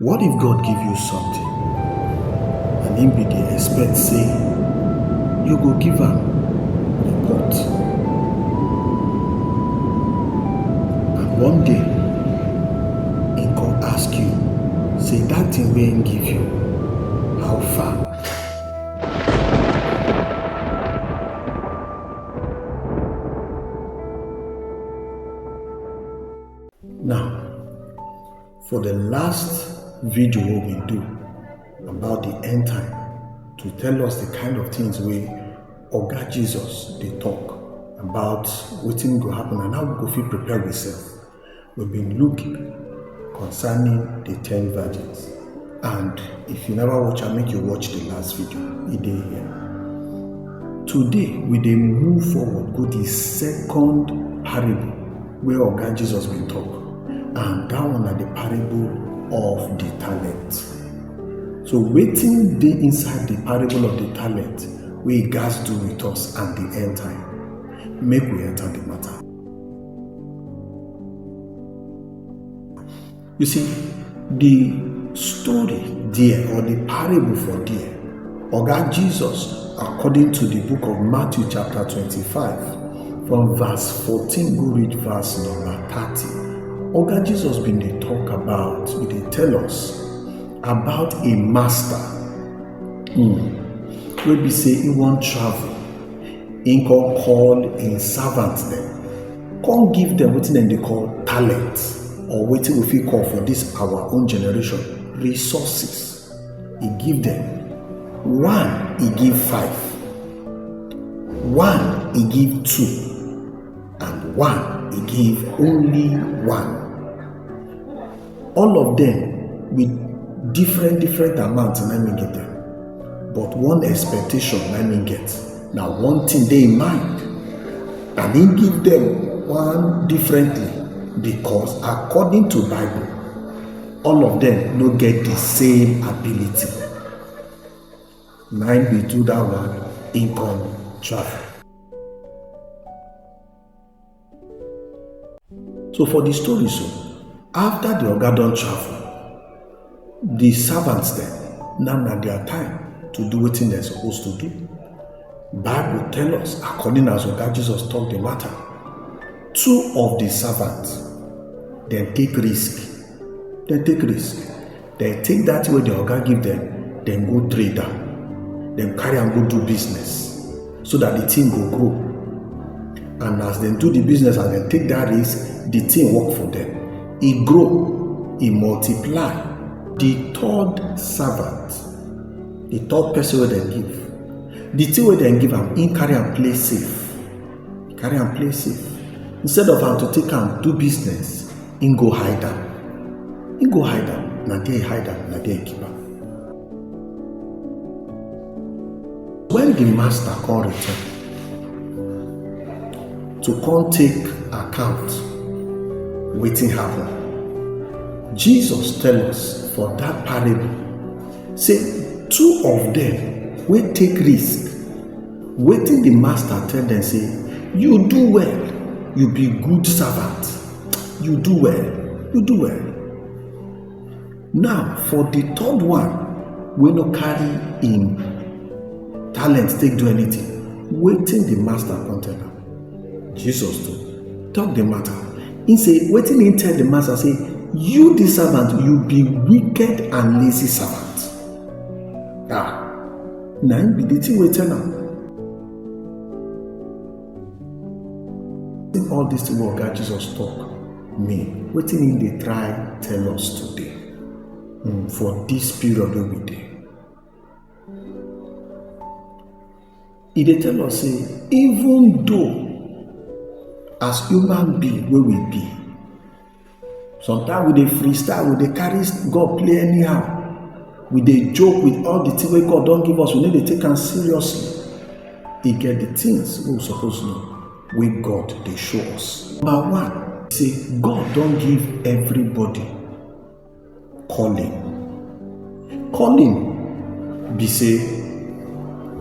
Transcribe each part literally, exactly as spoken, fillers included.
What if God give you something and him be dey expect say you go give am report? And one day, him come ask you, say that thing wey him give you, how far? Now, for the last video wey we do about the end time, to tell us the kind of things wey Oga Jesus dey talk about wetin go happen and how we go fit prepare ourselves, we been look concerning the ten virgins. And if you never watch am, make you watch the last video. E dey here. Today, we dey move forward go the second parable wey Oga Jesus bin talk, and that one na the parable of the talent. So wetin dey inside the parable of the talent wey e gatz do with us and the end time? Make we enter the matter. You see, the story there or the parable for there, Oga Jesus, according to the book of Matthew chapter twenty-five, from verse fourteen go reach verse number thirty, Oga Jesus bin dey talk about, bin dey tell us about a master, hmm, wey be say he wan travel. He come call him servant dem, come give dem wetin dem dey call talent, or wetin we fit call for this our own generation, resources. He give dem. One, he give five. One, he give two. And one, he give only one. All of them with different, different amounts na him get them. But one expectation na him get. Na one thing dey in mind. And he give them one differently, because according to Bible, all of them no get the same ability. Na him be do that one, him come travel. So for the story so, after the oga don travel, the servants dem, now na their time to do wetin dem suppose to do. Bible tell us, according as Oga Jesus talk the matter, two of the servants dem take risk. Dem take risk. Dem take that thing wey the oga give dem, dem go trade am. Dem carry am go do business so that the thing go grow. And as dem do the business, as dem take that risk, the thing work for dem. E grow, e multiply. The third servant, the third person wey dem give, the thing wey dem give am, him carry am play safe. Carry am play safe. Instead of am to take am do business, him go hide am. Him go hide am. Na there he hide am, na there he keep am. When the master come return to come take account wetin happen, Jesus tell us for that parable say two of them wey take risk, wetin the master tell them say, "You do well, you be good servant, you do well, you do well." Now, for the third one wey no carry him talent take do anything, wetin the master come tell am? Jesus to talk the matter. He say, wetin he tell the master say, "You, the servant, you be wicked and lazy servant." Ah, na him be the thing wey tell am. Wetin all this thing wey Oga Jesus talk mean? Wetin he dey try tell us today, mm, for this period wey we dey? He dey tell us say, even though as human being wey we be, sometimes we dey freestyle, we dey carry God play anyhow. We dey joke with all the thing wey God don give us. We no dey take am seriously. E get the things wey we suppose know, wey God dey show us. Number one, say God don give everybody calling. Calling be say,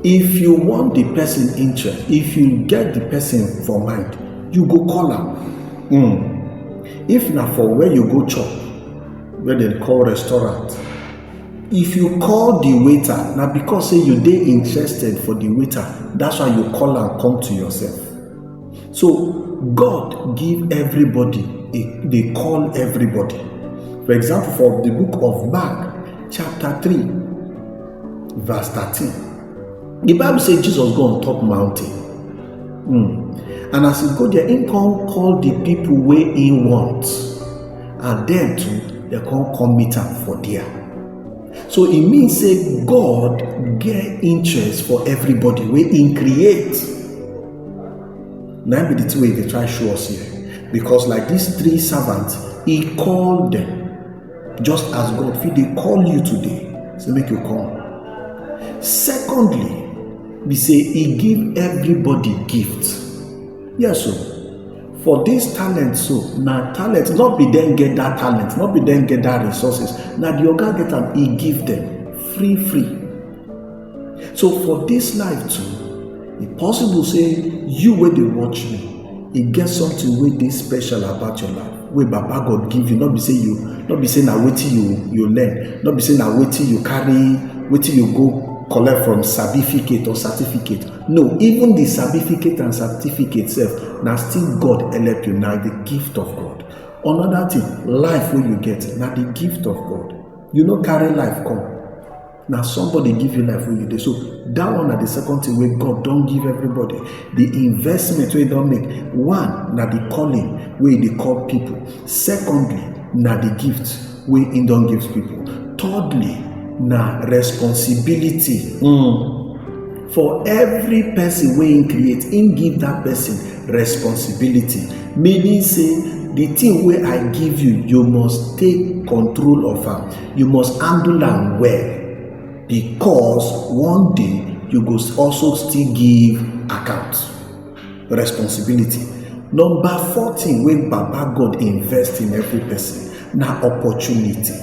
if you want the person interest, if you get the person for mind, you go call am. Mm. If na for where you go chop, wey dem call restaurant. If you call the waiter, na because say you dey interested for the waiter, that's why you call am come to yourself. So God give everybody, e dey call everybody. For example, for the book of Mark chapter three, verse thirteen, the Bible say Jesus go on top mountain. Hmm. And as he go there, he come call the people wey he want, and dem too, dem come come meet am for there. So e mean say God get interest for everybody wey he create. Na im be the thing wey e dey try show us here. Because like these three servants, he call them. Just as God fit dey call you today, say make you come. Secondly, be say he give everybody gift. Yes o. For this talent so, na talent, no be dem get that talent, no be dem get that resources. Na the oga get am, he give them free free. So for this life too, e possible say you wey dey watch me, e get something wey dey special about your life, wey Baba God give you. No be say you, no be say na wetin you, you learn, no be say na wetin you carry, wetin you go collect from certificate or certificate. No, even the certificate and certificate sef, na still God help you, na the gift of God. Another thing, life wey you get, na the gift of God. You no carry life come. Na somebody give you life wey you dey. So that one na the second thing wey God don give everybody. The investment wey he don make. One, na the calling wey he dey call people. Secondly, na the gift wey he don give people. Thirdly, na responsibility. Mm. For every person wey he create, he give that person responsibility. Meaning say, the thing wey I give you, you must take control of am. You must handle am well, because one day you go also still give account. Responsibility. Number four thing wey Baba God invest in every person na opportunity.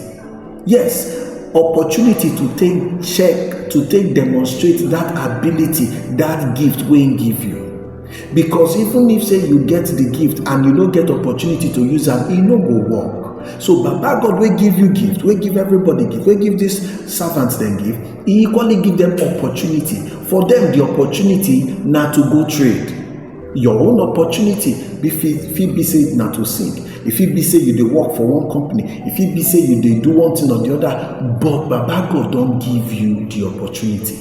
Yes, opportunity to take check, to take demonstrate that ability, that gift wey he give you. Because even if say you get the gift and you no get opportunity to use am, e no go work. So Baba God wey give you gift, wey give everybody gift, wey give these servants dem gift, he equally give them opportunity. For them, the opportunity na to go trade. Your own opportunity be fit, fit be say na to sing. E fit be say you dey work for one company. E fit be say you dey do one thing or the other. But Baba God don give you the opportunity.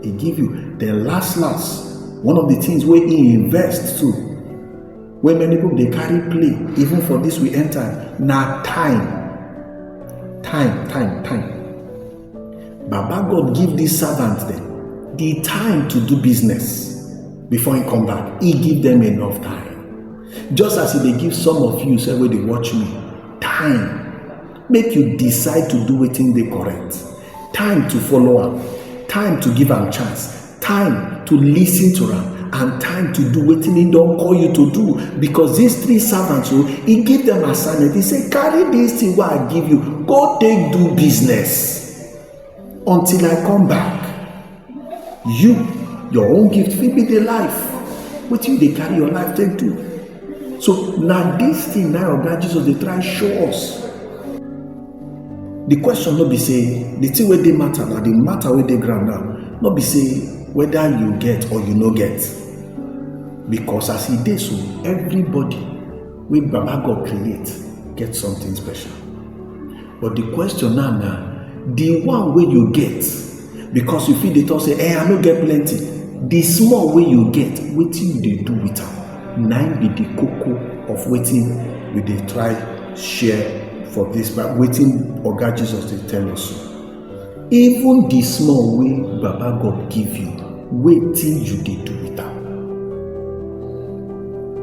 He give you. Then last last, one of the things wey he invest too, wey many people dey carry play, even for this we enter, na time. Time, time, time. Baba God give these servants dem the time to do business before he come back. He give them enough time. Just as he dey give some of you sef wey dey watch me time, make you decide to do wetin dey correct, time to follow am, time to give am chance, time to listen to am, and time to do wetin he don call you to do. Because these three servants, oh, he give them assignment. He say, "Carry this thing wey I give you, go take do business until I come back." You, your own gift fit be the life. Wetin you dey carry your life take do? So na this thing na Oga Jesus dey try show us. The question no be say, the thing wey dey matter na the matter wey dey ground now. No be say whether you get or you no get. Because as e dey so, everybody wey Baba God create get something special. But the question now na, the one wey you get, because you fit dey talk say, "Eh, I no get plenty." The small wey you get, wetin you dey do with am? Na im be the koko of wetin we dey try share for this, but wetin Oga Jesus dey tell us so. Even the small wey Baba God give you, wetin you dey do with am?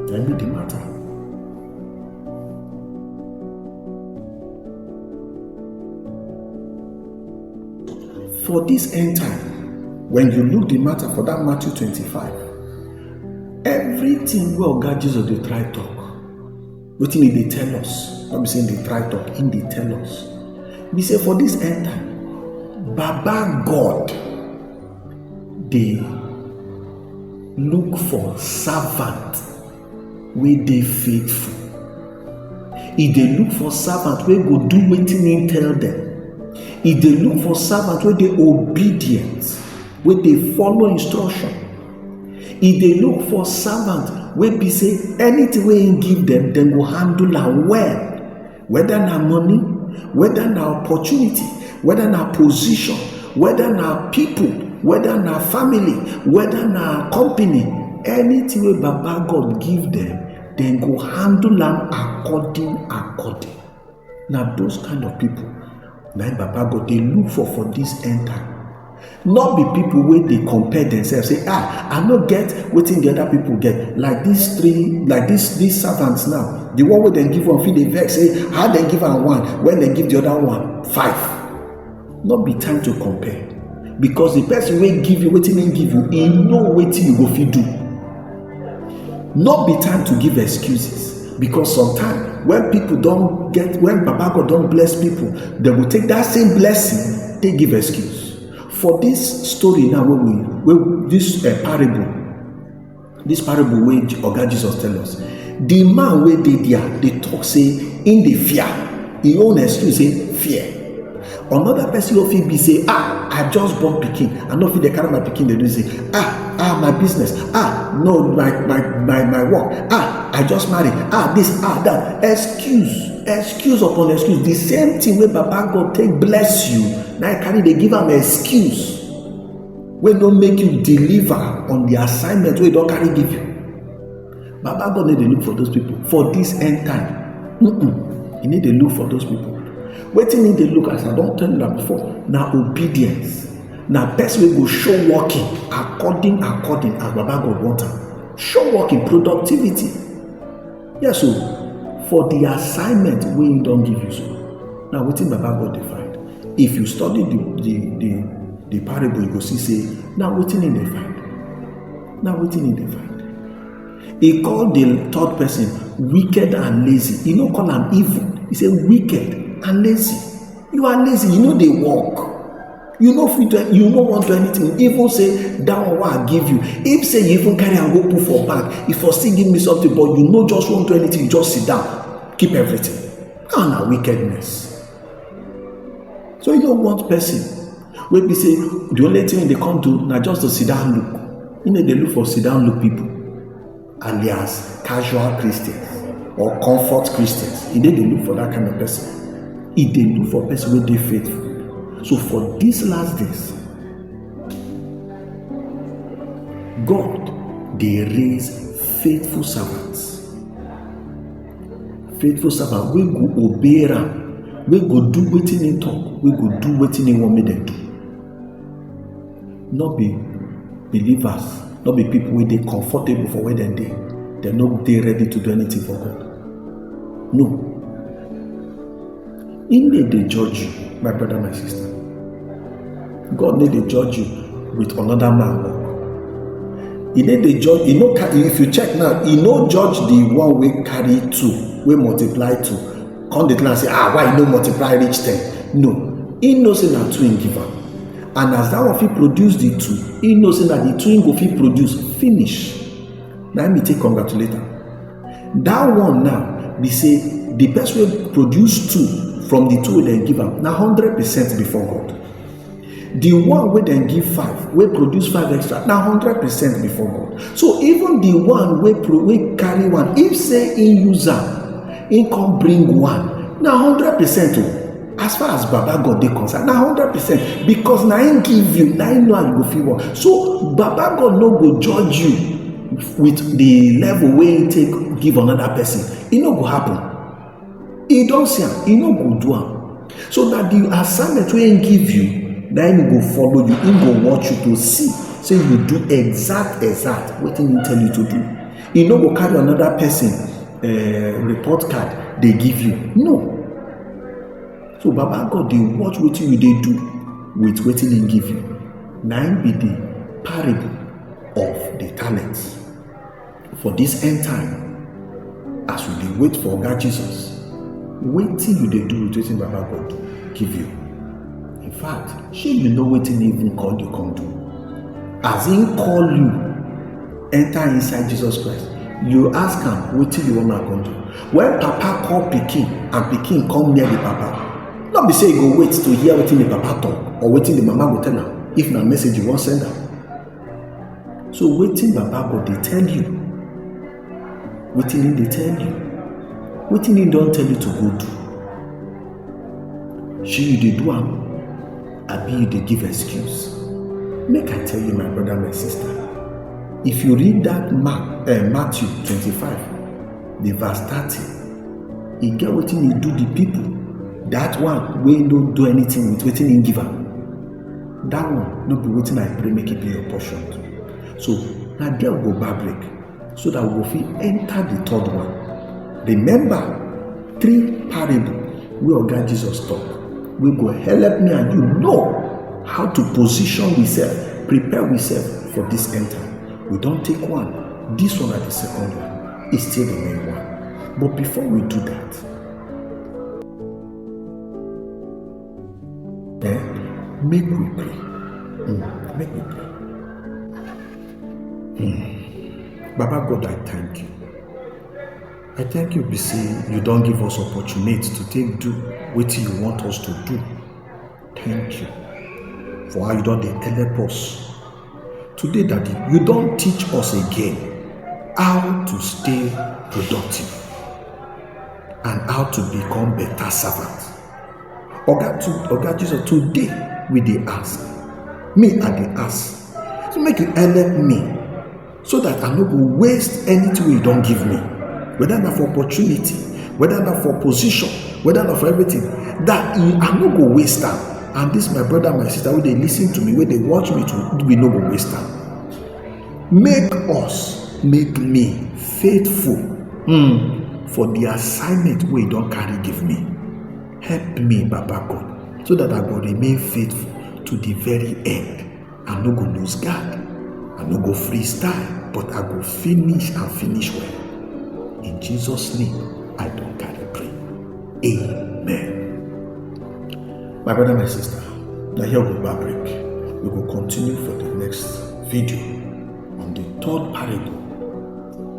Na im be the matter. For this end time, when you look the matter for that Matthew twenty-five, everything wey Oga Jesus dey try talk, wetin he dey tell us, no be say he dey try talk, he dey tell us. Be say for this end time, Baba God dey look for servant wey dey faithful. E dey look for servant wey go do wetin im tell dem. E dey look for servant wey dey obedient, wey dey follow instruction. E dey look for servant wey be say anything wey im give dem, dem go handle am well. Whether na money, whether na opportunity, whether na position, whether na people, whether na family, whether na company, anything wey Baba God give dem, dem go handle am according according. Na those kind of people na im Baba God dey look for for this end time. No be people wey dey compare themselves, say, "Ah, I no get wetin the other people get." Like these three, like this, these servants now, the one wey dem give one fit dey vex, say, "How dem give am one when dem give the other one five?" No be time to compare, because the person wey give you wetin im give you, e know wetin you go fit do. No be time to give excuses, because sometimes when people don get, when Baba God don bless people, dem go take that same blessing take give excuse. For this story now, wey we, wey this, eh, parable, this parable wey Oga Jesus tell us, the man wey dey there dey talk say im dey fear. Im own excuse say fear. Another person go fit be say, "Ah, I just born pikin, I no fit dey carry my pikin dey do this thing. Ah, ah, my business. Ah, no, my, my, my, my work. Ah, I just marry. Ah, this, ah, that." Excuse, excuse upon excuse. The same thing wey Baba God take bless you, na im carry dey give am excuse wey no make you deliver on the assignment wey e don carry give you. Baba God no dey look for those people for this end time. Mm-mm. He no dey look for those people. Wetin he dey look, as I don tell una before, na obedience. Na person wey go show working according, according as Baba God want am. Show working, productivity. Yes o, for the assignment wey he don give you so, na wetin Baba God dey find. If you study the, the, the, the parable, you go see say na wetin he dey find. Na wetin he dey find. He call the third person wicked and lazy. He no call am evil. He say, "Wicked and lazy. You are lazy. You no dey work. You no fit do, you no wan do anything." Even say that one wey I give you, if say you even carry am go put for bank, e for still give me something, but you no just wan do anything, you just sit down, keep everything. That one na wickedness. So you no want person wey be say the only thing they come do na just to sit down look. You know, they look for sit down look people, alias casual Christians or comfort Christians. He dey dey look for that kind of person. He dey look for person wey dey faithful. So for these last days, God dey raise faithful servants. Faithful servant wey go obey am, wey go do wetin he talk, wey go do wetin he want make dem do. No be believers, no be people wey dey comfortable for where dem dey. Dem no dey ready to do anything for God. No. He no dey judge you, my brother, my sister. God no dey judge you with another man work. He no dey judge, he no ca-, if you check now, he no judge the one wey carry two, wey multiply two, come dey tell am say, "Ah, why you no multiply reach ten?" No. He know say na two he give am. And as that one fit produce the two, he know say na the two he go fit produce finish. Na him he take congratulate am. That one now be say the person wey produce two from the two wey dem give am na hundred percent before God. The one wey dem give five, wey produce five extra, na hundred percent before God. So even the one wey pro-, wey carry one, if say he use am, he come bring one, na hundred percent o. As far as Baba God dey concerned, na hundred percent, because na him give you, na him know how you go fit work. So Baba God no go judge you with the level wey he take give another person. E no go happen. He don see am, he no go do am. So na the assignment wey he give you, na him go follow you, him go watch you to see say you do exact, exact wetin he tell you to do. He no go carry another person, eh, report card dey give you. No. So Baba God dey watch wetin you dey do with wetin he give you. Na him be the parable of the talents. For this end time, as we dey wait for Oga Jesus, wetin you dey do with wetin Baba God give you? In fact, shey you know wetin he even call you come do? As he call you enter inside Jesus Christ, You ask am wetin you wan make I come do. When papa call pikin and pikin come near the papa, no be say you go wait to hear wetin the papa talk or wetin the mama go tell am if na message you wan send am. So wetin Baba God dey tell you, wetin he dey tell you, wetin he don tell you to go do. Shey you dey do am, abi you dey give excuse? Make I tell you, my brother, my sister, if you read that Mark, uh, Matthew twenty-five, the verse thirty, e get wetin he do the people. That one wey no do anything with wetin he give am, that one no be wetin I pray make e be your portion. So na there we go bar break so that we go fit enter the third one. Remember three parable wey Oga Jesus talk wey go help me and you know how to position we self, prepare we self for this end time. We don take one. This one na the second one. E still remain one. But before we do that, eh, make we pray. Mm, make we pray. Mm. Baba God, I thank you. I thank you be say you don give us opportunity to take do wetin you want us to do. Thank you for how you don dey help us. Today, Daddy, you don teach us again how to stay productive and how to become better servant. Oga, to, Oga Jesus, today we dey ask, me I dey ask, so make you help me so that I no go waste anything wey you don give me, whether na for opportunity, whether na for position, whether na for everything, that I no go waste am. And this my brother, my sister, wey dey listen to me, wey dey watch me too, we no go waste am. Make us, make me faithful, hmm, for the assignment wey you don carry give me. Help me, Baba God, so that I go remain faithful to the very end. I no go lose guard. I no go freestyle, but I go finish and finish well. In Jesus' name, I don carry pray. Amen. My brother, my sister, na here we go bar break. We go continue for the next video on the third parable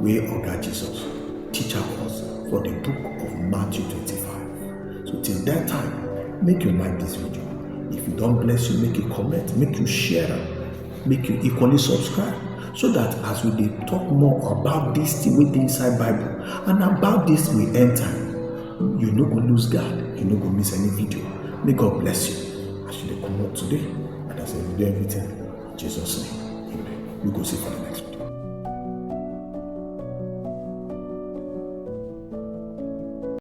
wey Oga Jesus teach us for the book of Matthew twenty-five. So till that time, make you like this video. If e don bless you, make you comment, make you share am, make you equally subscribe, so that as we dey talk more about this thing wey dey inside Bible and about this we end time, you no go lose guard, you no go miss any video. May God bless you as you dey comot today and as you dey do everything. In Jesus' name, amen. We go see for the next one.